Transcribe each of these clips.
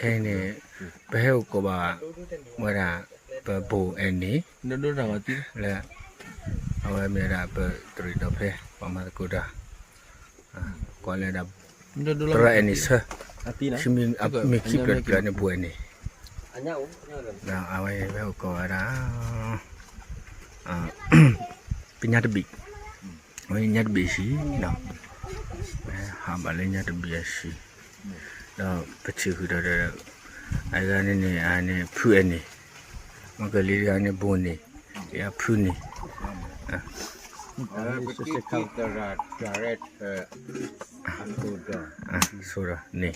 ခဲအံၤန့ၣ် ပဟဲအိၣ်ကီးဘၣ်ဝဲဒၣ် ပဘိၣ်အဲၣ်န့ၣ် လၢ အဝဲမ့ၢ်ဝဲဒၣ်ပတရံးဒီးဖဲ ပှၤမၤသကိးတၢ် ကိးလၢဒၣ် သရၣ်အဲၣ်န့ၣ်ဆၢ မ့ၢ်ခံဖျၢၣ်တဖျၢၣ်န့ၣ် ဘိၣ်အဲၣ်န့ၣ် ဒီးအဝဲဟဲအိၣ်ကီးဝဲဒၣ် ကညးတဘ့ၣ် ဝဲညးတဘ့ၣ်ဆံးနီၤ ဟးဘၣ်လၢညးတဘ့ၣ်အဆံး ဒီးပထံၣ်ဃုာ်ဒီး အဂၤန့ၣ်န့ၣ် အန့ၣ်ဖုအဲၣ်န့ၣ် မ့ၢ်ကလံၤတဂၤန့ၣ်ဘိၣ်န့ၣ် ယဖုန့ၣ် ဆိဒီးန့ၣ်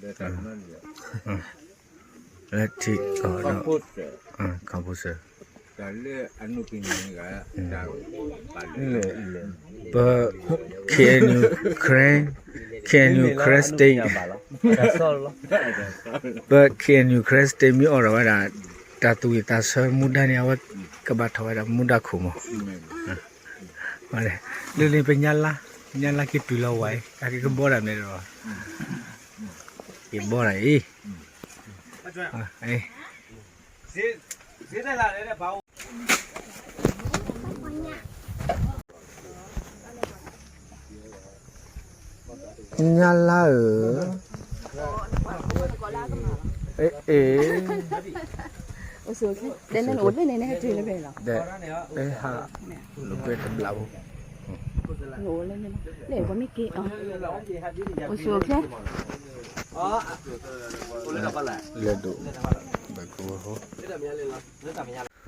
လၢထံကီၢ်ဒီး ခီဖိစၢၣ် ပ K N U Karen K N U Karen State ပ K N U Karen State မ့ၢ်အိးထီၣ်ဝဲဒၣ် တၢ်သူၣ်ဝံၣ်သးဆၢမူဒါန့ၣ် အဝဲကဘၣ်ထီၣ်ဝဲဒၣ်မူဒါခိၣ်မး လၢလၢပညါလါ ပညါလါက့ၤတုၤလီၤဝဲ အက့ၤကဘီတၢ်မ့ၢ်တဘၣ် က့ၤဘီတၢ်အံၤ ညါလါဧၢ, အဲ အဲ ဒဲ ဟး လၢကွဲတဘျးဖိ လဲၤပှၤမ့ၢ်က့ၤ အိၣ်ဆူၣ်အိၣ်ချ့ လဲၤ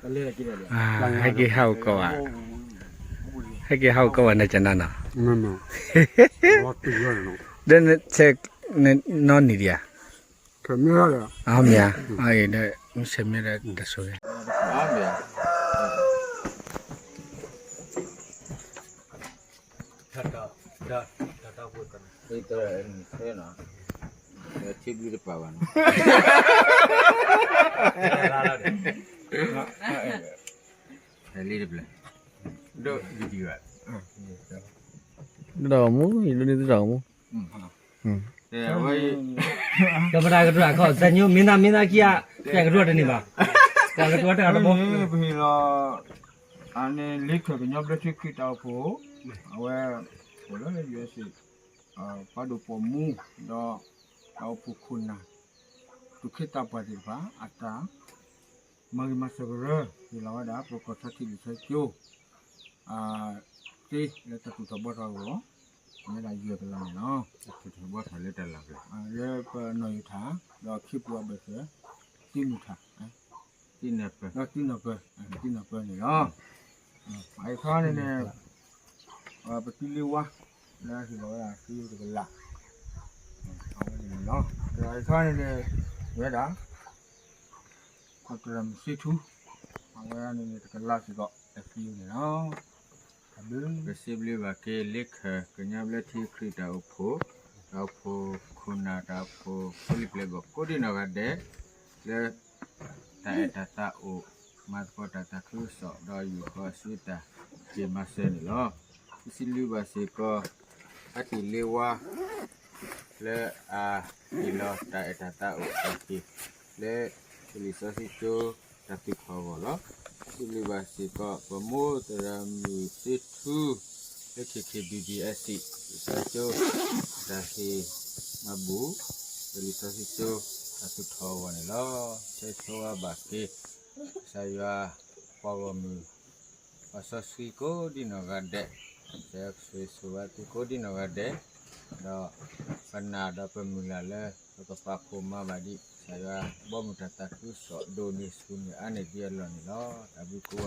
ဒိး ဘၣ်ကဝီၤဖိ ဟဲက့ၤဟးအိၣ်ကီးဘၣ်, ဟဲက့ၤဟးအိၣ်ကီးဘၣ်နၤကနၣ်နီၤ, ဒီးနဆဲးနီၢ်နံၤဒံးဧါ, မ့ၢ်ဧါ, ဒီးမ့ၢ်ဆဲးမ့ၢ်ဒီးတၢ်ဆိၣ်ဂ့ၤ ထံဘျုးတပာ်ဘၣ်နီၤ, လံတဘျဲၣ်, ဒိၣ်ဒံးဒံးဘၣ်, ဒိၣ်မူ, ယဒိၣ်န့ၢ်သုတၢ်မူ, ကပတၢ်ကတြူၢ်အခီၣ် တၢ်ညိမ့ၢ်သးမ့ၢ်သးခံဧါ, တၢ်ကတြူၢ်တန့ၢ်ဘၣ်, တၢ်ကတြူၢ်တၢ်ကတဘီ, ပဟ့ၣ်လီၤ, အန့ၣ်လ့ခၢၣ်ကညီဘျၢထံခရံာ်တၢ်အိၣ်ဖှိၣ်, အဝဲ, အိၣ်လၢ ယူအ့စ့ၣ်, ပှၤဒိၣ်ပိာ်မူ, ဒီး, တၢ်အိၣ်ဖှိၣ်ခိၣ်နၢ်, သူၣ်က့သးပှၢ်သ့ၣ်တဖၣ် အတၢ် မၤဂ့ၤမၤစၢၤကရၢ, ဟ့ၣ်လီၤဝဲဒၣ် ပကီၢ်ဆီထံးလံာ်စီဆှံကၠိ, သ့လၢတၢ်သူၣ်ထီၣ်ဘှီထီၣ်အဂီၢ်, မ့ၢ်ဒၣ်ယဲၢ်ကလးန့ၣ်လီၤ, တၢ်သူၣ်ထီၣ်ဘှီထီၣ်လၢတၢ်လီၢ်ဖဲ, လၢပနီၢ်ယိၤထၣ်, ဒီးခ့ပူၤအဘၢၣ်စၢၤ, သံမုၢ်ထၣ်, ဒီးသံနီၢ်ပၢၤ, သံနီၢ်ပၢၤန့ၣ်လီၤ, အခီန့ၣ်န့ၣ် ပတံၤလ့ဝါ, လၢဟ့ၣ်လီၤဝဲဒၣ်သံတကလး, အဝဲန့ၣ်လီၤ, ဒီးအခီန့ၣ်န့ၣ်, ဝဲဒၣ်, ကီၢ်တရၢၣ်မုၢ်စ့ထူ, အဝဲန့ၣ်န့ၣ်တကလးစ့ၢ်ကီး, တသံန့ၣ်လီၤ, ပစံးဘျုးဘၣ်က့ၤလ့ခၢၣ်ကညီဘျၢထံခရံာ်တၢ်အိၣ်ဖှိၣ်, တၢ်အိၣ်ဖှိၣ်ခိၣ်နၢ် တၢ်အိၣ်ဖှိၣ်ဖိလံၤပျဲၢ်ဘီၣ်ကိးဒံနီၢ်ဂၤဒဲး, လၢ တၢ်အဲၣ်တၢ်သးအိၣ်, မၤသကိးတၢ်သးခုကစီၣ် ဒီးယူၢ်ဃီအစုတၢ်က့ၤမၤစၢၤန့ၣ်လီၤ. ပစံးဘျုးဘၣ်စ့ၢ်ကီး အတံၤလ့ဝါ လၢအဟ့ၣ်လီၤတၢ်အဲၣ်တၢ်သးအိၣ်တၢ်က့ၤ လၢလံာ်စီဆှံကၠိတၢ်သူၣ်ထီၣ်အဂီၢ်လီၤ. ပစံးဘျုးဘၣ်စ့ၢ်ကီး ပမိၢ်သရၣ်မုၣ်စ့ထူ လၢ ခ့ခ့ဘံဘံအစံး လံာ်စီဆှံကၠိ တၢ်ဟ့ၣ်မၤဘူၣ် လၢလံာ်စီဆှံကၠိတၢ်သူၣ်ထီၣ်အဂီၢ်န့ၣ်လီၤ. ဆၢဂ့ၤဆၢဝါဘၣ်က့ၤ ကစၢ်ယွၤ ပှၤဂီၢ်မုၢ် ပှၤစီဆှံကိးဒံနီၢ်ဂၤဒဲး, ကစၢ်ယွၤဆိၣ်ဂ့ၤဆိၣ်ဝါသုကိးဒံနီၢ်ဂၤဒဲး, ဒီးပနာ်ဒီးပမုၢ်လၢ်လၢ ပကပာ်ဖှိၣ်မၤဘၣ်ဒံး ကစၢ်ယွၤဘီမုၢ်တၢ်သးခုကစီၣ်ဒိၣ်န့ၢ်ဆူၣ်န့ၢ်အါန့ၢ်ဒံးအလီၢ်န့ၣ်လီၤ. တၢ်ဘျုးကိးဂၤ